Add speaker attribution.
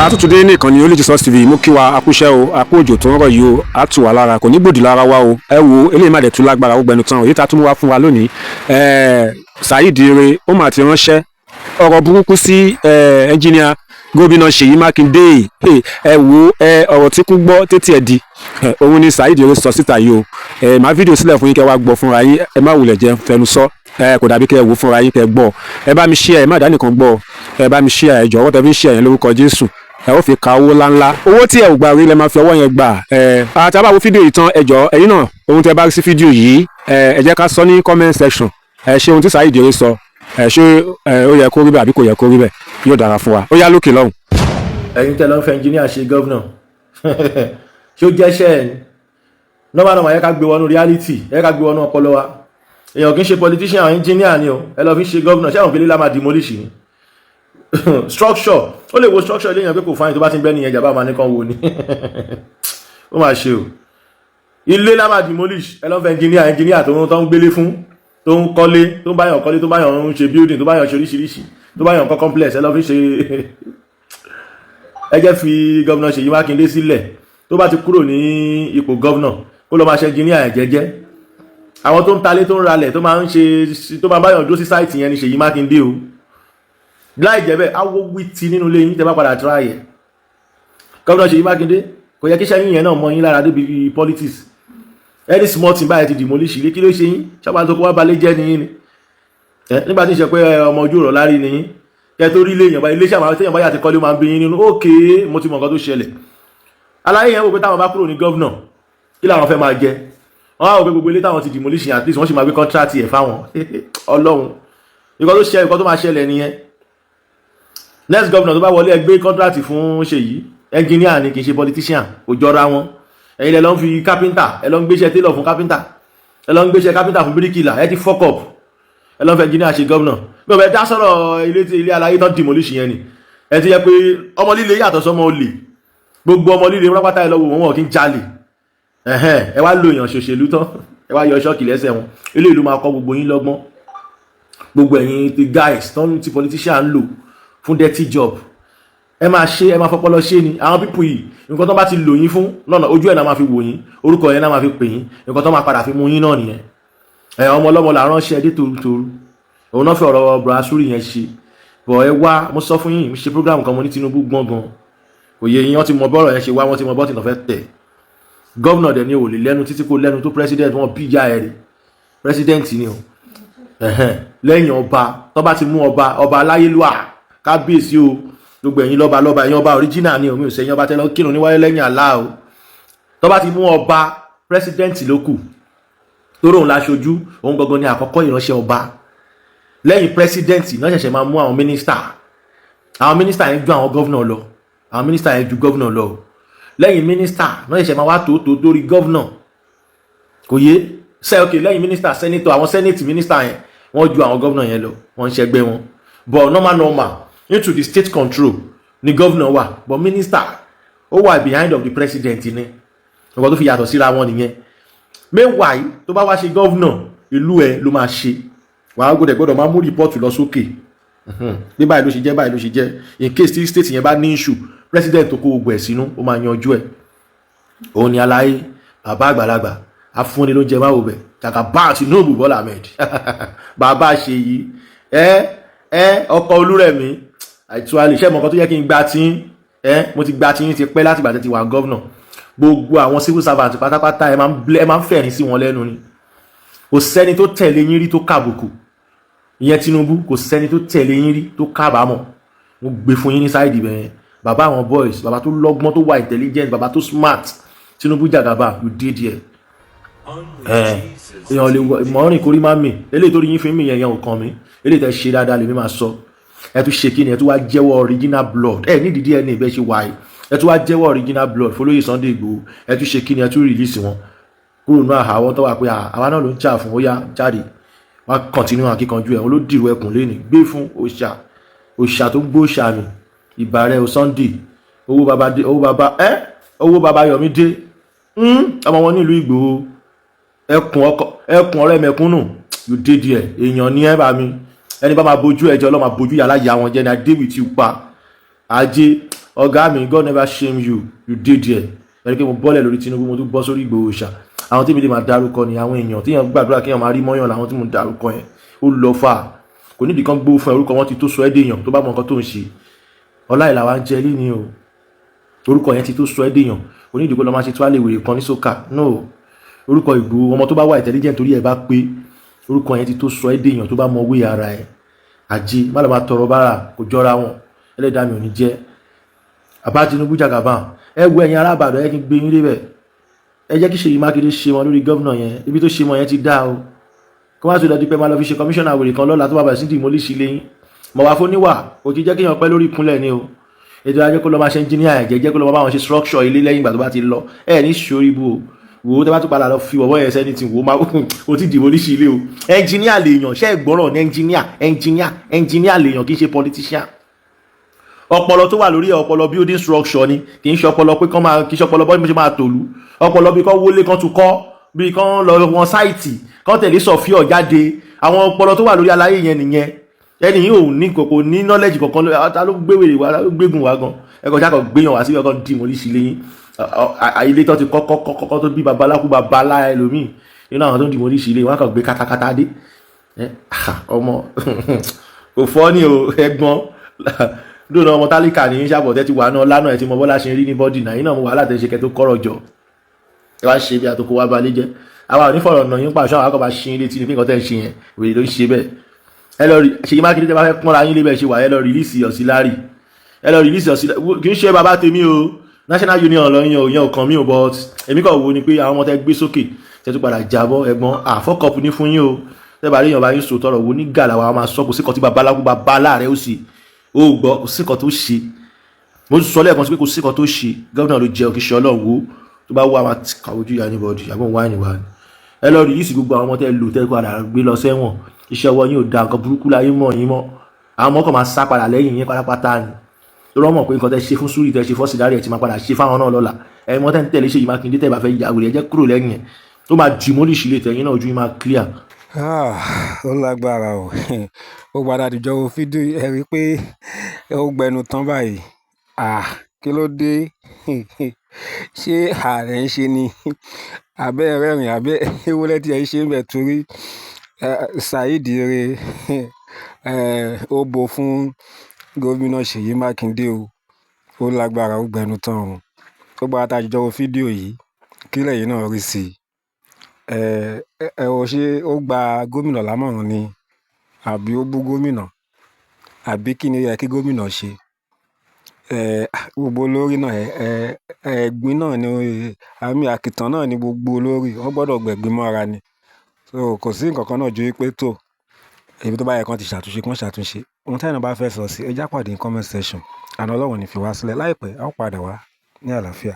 Speaker 1: Àtútúndé ní ìkànnì Only Jesus TV. Mú kí wa akúṣẹ́ o, akú òjò tó ń rọ̀ yìí o, á tù wá lára, kò ní gbòdì lára wa o. Ẹ wo eléyìí, má dẹ̀ tún lágbára, ó gbẹnu tán o. Èyí tá a tún mú wá fún wa lónìí, Saheed Ire, ó mà ti ránṣẹ́ ọ̀rọ̀ burúkú sí ẹnjìníà gómìnà Ṣèyí Mákindé. Ẹ wo ọ̀rọ̀ tí kú gbọ́ tètè ẹ̀ di òun ni Saheed Ire sọ síta yìí o. Ẹ máa fídíò sílẹ̀ fún yín kẹ́ wá gbọ́ fúnra yín. Ẹ má wulẹ̀ jẹ́ fẹnu sọ, ẹ kò dàbí kẹ́ ẹ wò fúnra yín kẹ́ gbọ́. Ẹ bá mi share, ẹ má dá nìkan gbọ́, ẹ bá mi share. Ẹ jọ̀wọ́, tẹ́ fi ń share yẹn, lórúkọ Jésù, ẹ ó fi ka owó ńláńlá, owó tí ẹ ò gbà rí lẹ máa fi ọwọ́ yẹn gbà. Ẹ àtàbà wo fídíò yìí tán, ẹ jọ̀ọ́, ẹ̀yin náà, ohun tẹ́ bá rí sí fídíò yìí, ẹ jẹ́ ká sọ ní comment section. Ẹ ṣe ohun tí Saheed Ire sọ, ẹ ṣé ẹ ó yẹ kó rí bẹ́ẹ̀ àbí kò yẹ kó rí bẹ́ẹ̀? Yóò dára fún wa. Ó yá, lókè lọ́hùn.
Speaker 2: Ẹ̀yin tẹ́ lọ ń fẹ́ engineer ṣe governor, ṣé ó jẹ́ṣẹ́ ẹ̀ ni? Normal normal, yẹ ká gbé wọnú reality, yẹ ká gbé wọnú ọpọlọ wa. Èèyàn kì í ṣe politician, engineer ni o. Ẹ lọ fi ṣe governor, ṣé àwọn òkèlè la máa demolish ni? Structure, ó lè wo structure ilé yẹn pé kò fáyín. Tó bá ti ń bẹ́ nìyẹn, jàmbá máa ní kàn wo ni ó máa ṣe o. Ilé la máa demolish. Ẹ lọ fẹ́ engineer, engineer tó ń gbélé fún, tó ń kọ́lé, tó ń báyàn kọ́lé, tó ń báyàn ń ṣe building, tó báyàn ṣe oríṣiríṣi, tó báyàn kọ́ complex. Ẹ lọ fi ṣe. Ẹ jẹ́ fi governor Ṣèyí Mákindé sílẹ̀. Tó bá ti kúrò ní ipò governor, kó lọ máa ṣe engineer ẹ̀ jẹ́jẹ́. Àwọn tó ń talé, tó ń ralẹ̀, tó máa ń ṣe, tó máa báyàn dúró sí site yẹn ni Ṣèyí Mákindé o. Láì jẹ́ bẹ́ẹ̀, awo wí ti nínú ilé yín tẹ́ bá padà try ẹ̀. Governor Ṣèyí Mákindé, kò yẹ kí sẹ́yìn yẹn náà mọ yín lára débi politics. Any small thing báyìí, ti demolish ilé. Kí ló ṣe yín? Sábà tó kó wá balẹ̀ jẹ́ nìyí ni nígbà tí ń ṣe pé ọmọ ojú ọ̀rọ̀ lárí nìyí kẹ tó rí ilé èèyàn báyìí, ilé iṣẹ́ àwọn téèyàn báyà ti kọ́lé máa ń bí yín nínú. Ókè, mo ti mọ̀ nǹkan tó ṣẹlẹ̀. Aláyé yẹn wò pé táwọn bá kúrò ní governor, kí làwọn fẹ́ máa jẹ? Wọ́n á wò pé gbogbo ilé táwọn ti demolish, at least wọ́n sì máa gbé contract ẹ̀ fáwọn. Ọlọ́run, nǹkan tó ṣẹlẹ̀, nǹkan tó máa ṣẹlẹ̀ nìyẹn. Next governor tó bá wọlé, ẹ gbé contract fún Ṣèyí. Engineer ni, kì í ṣe politician, kò jọra wọn. Ẹ̀yin lẹ lọ ń fi carpenter, ẹ lọ ń gbéṣẹ́ tailor fún carpenter, ẹ lọ ń gbéṣẹ́ carpenter fún bíríkìlà. Ẹ ti fuck up. Ẹ lọ ń fẹ́ engineer ṣe governor. Bí o bẹ dá sọ̀rọ̀ ilé tí ilé aláyé tán demolish yẹn ni ẹ ti yẹ pé ọmọ líle yàtọ̀ sọmọ olè. Gbogbo ọmọ líle pátápátá, ẹ lọ wò wọ́n, wọn kì í jalè. Ẹ̀hẹ́n, ẹ wá lo èèyàn ṣòṣèlú tán, ẹ wá yọ ṣọ́ọ̀kì lẹ́sẹ̀ wọn. Ilé ìlú máa kọ́ gbogbo yín lọ́gbọ́n. Gbogbo ẹ̀yin ti guys tán ti politician ń lò fún dirty job, ẹ máa ṣe, ẹ máa fọpọlọ ṣe ni. Àwọn people yìí, nǹkan tó bá ti lò yín fún lọ́nà ojú ẹ̀ náà máa fi wò yín, orúkọ yẹn náà máa fi pè yín, nǹkan tó máa padà fi mú yín náà nìyẹn. Ẹ ọmọ ọlọ́mọ là ránṣẹ́ dé torutoru. Òun náà fi ọ̀rọ̀ brasuri yẹn ṣe bọ̀. Ẹ wá, mo sọ fún yín, mo ṣe program kan, mo ní Tinubu gbọ́n gan, kò yẹ yín. Wọ́n ti mọ bọ́ọ̀rọ̀ yẹn ṣe wá, wọ́n ti mọ bọ́ọ̀tì náà fẹ́ tẹ̀. Governor dẹ̀ ni ò lè lẹ́nu títí kó lẹ́nu tó president. Wọn bí ìyá ẹ̀ rí president ni o. Ẹ̀hẹ́n, lẹ́yìn ọba, tó bá ti mú ọba, ọba aláyélúwà, kábíyèsí o. Gbogbo ẹ̀yin lọ́ba lọ́ba, ẹ̀yin ọba original ni o, mi ò sẹ́yìn ọba tẹ́lẹ̀ kírun níwáyé lẹ́yìn àlá o. Tó bá ti mú ọba, president ló kù, torí òun láṣojú, òun gangan ni àkọ́kọ́ ìránṣẹ́ ọba. Lẹ́yìn president náà ṣẹ̀ṣẹ̀ máa mú àwọn minister. Àwọn minister yẹn ju àwọn governor lọ, àwọn minister yẹn ju governor lọ. Lẹ́yìn minister náà ṣẹ̀ṣẹ̀ máa wá tó tó dórí governor. Kò yé ṣe? Ok, lẹ́yìn minister, senator. Àwọn senate minister yẹn, wọ́n ju àwọn governor yẹn lọ, wọ́n ń ṣẹgbẹ́ wọn. But normal normal, into the state control ni governor wà, but minister ó wà behind of the president ni. Nǹkan tó fi yàtọ̀ síra wọn nìyẹn. Meanwhile, tó bá wá ṣe governor, ìlú ẹ ló máa ṣe. Wàá gbọ́dọ̀ máa mú report lọ sókè bí báyìí ló ṣe jẹ́, báyìí ló ṣe jẹ́. In case tí state yẹn bá ní issue, president tó kó gbogbo ẹ̀ sínú, ó máa yanjú ẹ̀. Òun ni aláyé, bàbá àgbàlagbà afúnni ló ń jẹ máwò bẹ̀ kàkà bá Tinubu Bọ́lá Ahmed, bàbá Ṣèyí, ẹ ọkọ Olúrẹ̀mí. Àìtúwálé iṣẹ́ mọ̀ọ́kan tó yẹ kí n gba tí ẹ, mo ti gba tí yín ti pẹ́ láti ìgbà tẹ́ ti wà governor. Gbogbo àwọn civil servant pátápátá, ẹ máa ń fẹ̀rín sí wọn lẹ́nu ni. Kò sẹ́ni tó tẹ̀lé yín rí tó kàbùkù. Ìyẹn Tinubu, kò sẹ́ni tó tẹ̀lé yín rí tó kábàámọ̀. Mo gbé fún yín ní side bẹ̀yẹn. Bàbá àwọn boys, bàbá tó lọ́gbọ́n, tó wà intelligent, bàbá tó smart, Tinubu Jagaba, you did there. Ẹ èèyàn lè mọ́rin kórí má mì. Eléyìí tó rí yín fi mí yẹn, yẹn ò kàn mí. Eléyìí tẹ́ ṣe dáadáa lèmi máa sọ. Ẹ tún ṣe kí ni? Ẹ tún wá jẹ́wọ́ original blood ẹ nídìí DNA bẹ́ẹ̀ ṣe wáyé. Ẹ tún wá jẹ́wọ́ original blood fọlọ́yè Sunday Igboho. Ẹ tún ṣe kí ni? Ẹ tún release wọn kúrò náà. Àwọn tó wà pé àwa náà ló ń jà fún, ó yá, jáde wá, continue akíkanjú ẹ̀. Wọn ló dìrò ẹkùn lẹ́nìí gbé fún òòṣà, òòṣà tó gbó òòṣà mi. Ìbà rẹ o, Sunday. Owó baba dé, owó baba ẹ, owó baba Yomi dé. Ọmọ wọn nílùú Ìgbòho, ẹkùn ọkọ, ẹkùn ọ̀rẹ́ mẹ̀kúnnù, you dey there. Èèyàn ní ẹ bá mi. Ẹni bá máa bójú ẹjọ́ lọ́ máa bójú yàrá ìyá wọn jẹ́ ni. I dey with you pa ajé. Ọ̀gá mi, God never shame you, you did there. Ẹni pé mo bọ́lẹ̀ lórí Tinubu, mo tún bọ́ sórí Ìgbòho ṣá. Àwọn tí mi lè máa dárúkọ ni àwọn èèyàn tí èèyàn gbàdúrà kéèyàn máa rí mọ́yàn làwọn tí mo dárúkọ yẹn. Ó lọ fà, kò nídìí kan gbówó fún ẹ. Orúkọ wọn ti tó sọ ẹ́ dèèyàn tó bá mọ nǹkan tó ń ṣe. Ọlá ìlà wa ń jẹ lé ní o. Orúkọ yẹn ti tó sọ ẹ́ dèèyàn. Kò nídìí kó lọ máa ṣe tó àlè wèrè kan ní sókà. No, orúkọ Ìgbòho, ọmọ tó bá wà intelligent, torí ẹ bá pé orúkọ yẹn ti tó sọ ẹ́ dèèyàn tó bá mọ wé ara ẹ. Àjẹ má lọ máa tọrọ bára, kò jọra wọn. Ẹlẹ́dàá mi ò ní jẹ́ àbá Tinubu jagaban. Ẹ wo ẹ̀yin ará Ìbàdàn, ẹ kí n gbé yín débẹ̀. Ẹ jẹ́ kí Ṣèyí Mákindé ṣe wọn lórí gómìnà yẹn. Ibi tó ṣe wọn yẹn ti dá o. Kó má tó lọ di pé máa lọ fi ṣe kọmíṣánná wèrè kan lọ́la tó bá bẹ̀rẹ̀ sí demolish ilé yín. Mọ̀ wá fún níwà kò kí jẹ́ kéèyàn pẹ́ lórí ìkúnlẹ̀ ni o. Ètò ajé kó lọ máa ṣe engineer, ẹ̀jẹ̀ jẹ́ kó lọ máa bá wọn ṣe structure ilé. Lẹ́yìn ìgbà tó bá ti lọ, ẹ ní sórí ibú o. Wò ó, tẹ́ bá tún padà lọ fi wọ̀wọ́ yẹn sẹ́ni tí wò ó máa o ti demolish ilé o. Engineer lèèyàn ṣe é gbọ́rọ̀ ní engineer, engineer, engineer lèèyàn, kì í ṣe politician. Ọpọlọ tó wà lórí ẹ, ọpọlọ building structure ni. Kì í ṣe ọpọlọ pé kán máa, kì í ṣe ọpọlọ bọ́ ṣe máa tòlú. Ọpọlọ bí kán wọlé, kán tún kọ́, bí kán lọ wọn site, kán tẹ̀lé surveyor jáde. Àwọn ọpọlọ tó wà lórí aláyé yẹn nìyẹn. Ẹni yìí ò ní kòkò ní knowledge kankan. Ta ló gbé wèrè wá? Ta ló gbégun wá gan? Ẹ kàn ṣàkọ gbéyàn wá síbi ọkàn demolish ilé yín, ilé tó ti kọ́kọ́ kọ́kọ́ tó bí babaláku babalá ẹlòmíì nínú àwọn tó ń demolish ilé wọn kàn gbé katakata dé. Ọmọ kò fọ́ ní o. Ẹ̀gbọ́n dóná, ọmọ tálíkà ní sàbọ̀ tẹ́ ti wà náà lánàá. Ẹ ti mọ bọ́lá ṣe rí ní bọ́dì náà yín náà, mo wàhálà tẹ́ ṣe kẹ́ tó kọ́rọ̀ jọ. Ẹ wá ṣe bí àtòkò wa balẹ̀ jẹ́. Àwa ò ní fọ̀rọ̀ nà yín pàṣọ. Àwọn akọ̀bà ṣe létí ní pé nǹkan tẹ́ ń ṣe yẹn, wèrè ló ń ṣe bẹ́ẹ̀. Ẹ lọ rí Ṣèyí Mákindé, tẹ́ bá fẹ́ pọ́nra yín lébẹ̀ ṣe wà, ẹ lọ release auxiliary, ẹ lọ release auxiliary. Kì í ṣe bàbá tèmi o, National Union lọ yan òyìn ọkàn mi ò, but èmi kàn wo ni pé àwọn ọmọ tẹ́ gbé sókè tẹ́ tún padà jábọ́. Ẹ̀gbọ́n àfọ́kọ̀pù ní fún yín o. Tẹ́ bá rí èèyàn bá yín sòtọ́rọ̀ wo ní gàlà wa máa sọ, kò sí kan tí babaláku babalá rẹ̀ ó sì ó gbọ́, kò sí kan tó ṣe. Mo sọ lẹ́ẹ̀kan sí pé kò sí kan tó ṣe. Gómìnà ló jẹ́ òkè Ọlọ́run wo tó bá wà máa kà ojú ìyá anybody àbọ̀n wáìnì wa ni. Ẹ lọ release gbogbo àwọn ọmọ tẹ́ lò tẹ́ padà gbé lọ sẹ́wọ̀n. Iṣẹ́ ọwọ́ yín ò da, nǹkan burúkú láyé mọ̀ yín mọ́. Àwọn ọmọ kan máa sá padà lẹ́yìn yín pátápátá ni lọ́rọ́ mọ̀ pé nǹkan tẹ́ ṣe fún Súrì, tẹ́ ṣe fọ́sídárì, ẹ̀ ti máa padà ṣe fáwọn náà lọ́la. Ẹ̀ mọ́ tẹ́ ń tẹ̀lé Ṣèyí Mákindé, tẹ́ bá fẹ́ ya wèrè, ẹ jẹ́ kúrò lẹ́yìn ẹ̀ tó máa demolish ilé tẹ̀yìn náà, ojú yín máa clear.
Speaker 1: Ah, ó lágbára o. Ó padà dìjọ́ wo fídíò, ẹ rí i pé ó gbẹnu tán báyìí. Ah, kí ló dé? Ṣé ààrẹ ń ṣe ni? Abẹ́ rẹ́rìn, abẹ́ ewúrẹ́ tí ẹ ṣe ń bẹ̀ torí Saheed Ire ó bo fún gómìnà Ṣèyí Mákindé o. Ó lágbára, ó gbẹnu tán o. Ó gbára tá a jọ wo fídíò yìí, kí lẹ̀yin náà rí sí i? Ẹ ò ṣe ó gba gómìnà lámọ̀ràn ni àbí ó bú gómìnà? Àbí kí ni ó yẹ kí gómìnà ṣe? Gbogbo olórí náà, ẹ̀gbin náà ni, àmì àkìtàn náà ni gbogbo olórí. Wọ́n gbọdọ̀ gbẹ̀gbin mọ́ra ni. So kò sí ǹkan kan náà ju wípé tó ibi tó bá yẹ kí wọ́n ti ṣàtúnṣe, kí wọ́n ṣàtúnṣe. Ohun tí ẹ̀yin náà bá fẹ́ sọ sí, ẹ já pàdé ní comment section. Àná Ọlọ́run ò ní fi wá sílẹ̀. Láìpẹ́, a ó padà wá ní àlàáfíà.